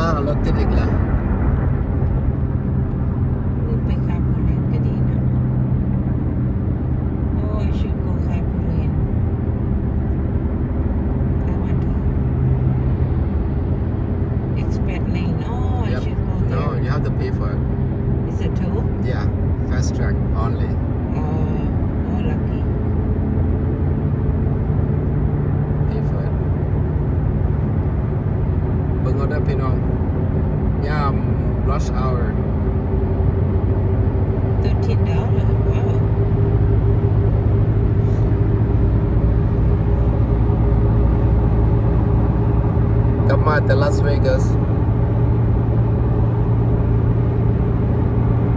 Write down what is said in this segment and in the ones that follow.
ອ້າວ ລົດຕິດອີກແລ້ວ. ໄປຄາໂບເລນກໍດີນະ. Oh, I should go Kaipolen. I want to expat lane. Oh, I should go there. No, you have to pay for it. Is it toll? Yeah, fast track only. Oh, oh, lucky. Pay for it. ເບິ່ງເອົາເດີພີ່ນ້ອງ ຍາມ rush hour. Thirteen dollars. Wow. ກັບມາແຕ່ລາສເວກັສ.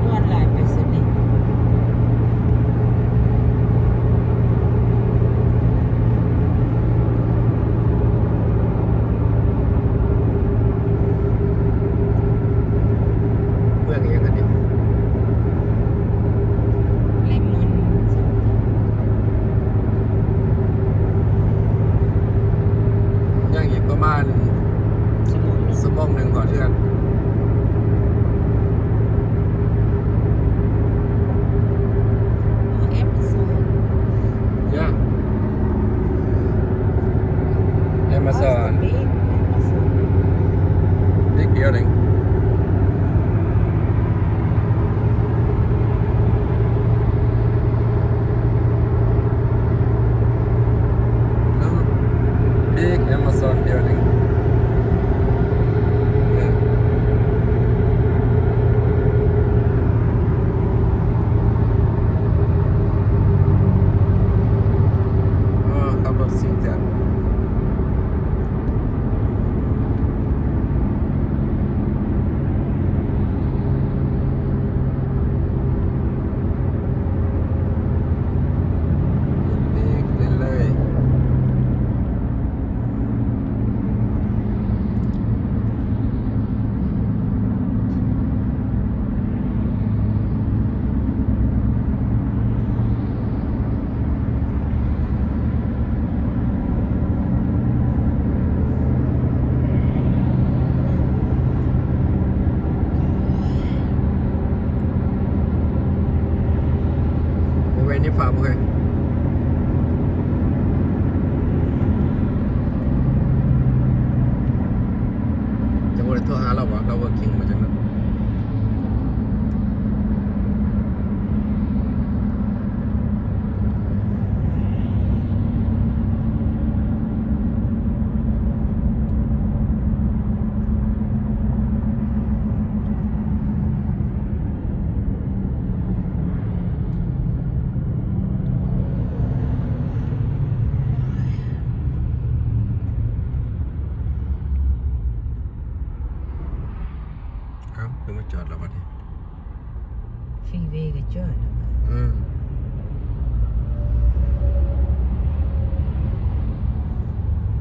ມ່ວນຫຼາຍໄປຊະນີ້. ເມືອງອີ່ຫຍັງອັນນີ້? ເລມອນ. ຍັງອີກປະມານຊົ່ວໂມງໜຶ່ງ ຊົ່ວໂມງໜຶ່ງຮອດເຮືອນ. Oh, Amazon. Yeah. Amazon. Oh, it's the big Amazon. Big building. Big Amazon building. Yeah. ເອີ ຂັບລົດຊິງແທ້. ເບຣກເລີຍ. ບໍ່ແວ່ນຢູ່ຟາມເຮີຍ. ຈະບໍ່ໄດ້ໂທຫາລາວວະ? ລາວ working ມາຈັ່ງນັ້ນ. ເອົ້າ ຄືມາຈອດແລ້ວບັດນີ້? ຟຣີເວກໍຈອດແລ້ວ. ເອີ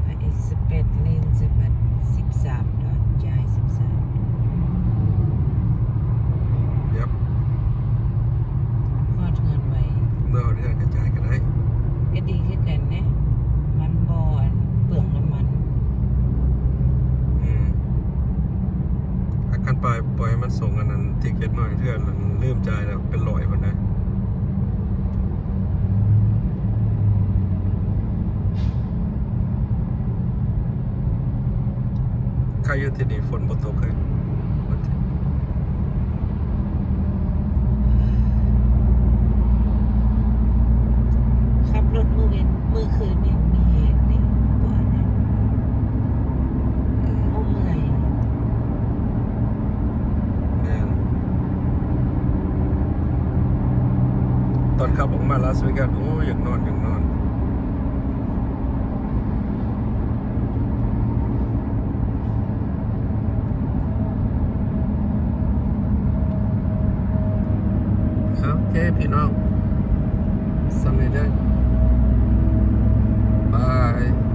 ໄປ expat lane ຊິບັດ ສິບສາມດອນ ຈ່າຍ ສິບສາມ. ເຢັບ ຮອດເຮືອນໄວ. ເມື່ອຮອດເຮືອນກໍຈ່າຍກໍໄດ້. ກໍດີຄືກັນເດ້ ມັນບໍ່ ອັນ ເປືອງນ້ຳມັນ. ອືມ ຄັນປາຍ ປ່ອຍໃຫ້ມັນສົ່ງອັນນັ້ນ ຕິກເກັດມາເທື່ອ ມັນລືມຈ່າຍແລ້ວເປັນຮ້ອຍພຸ້ນນະ. ໃຄຢູ່ທີ່ນີ້ຝົນບໍ່ຕົກເລີຍ. ຂັບລົດມື້ເວັນ ມື້ຄືນນີ້ມີແຮງເດ້ ບໍ່ອັນນັ້ນ ບໍ່ເມື່ອຍ. ແມ່ນ ຕອນຂັບອອກມາລາສເວກັສ ໂອ້ຍ ຢາກນອນ ຢາກນອນ. ໂອເຄພີ່ນ້ອງ ສ່ຳນີ້ເດີ ບາຍ.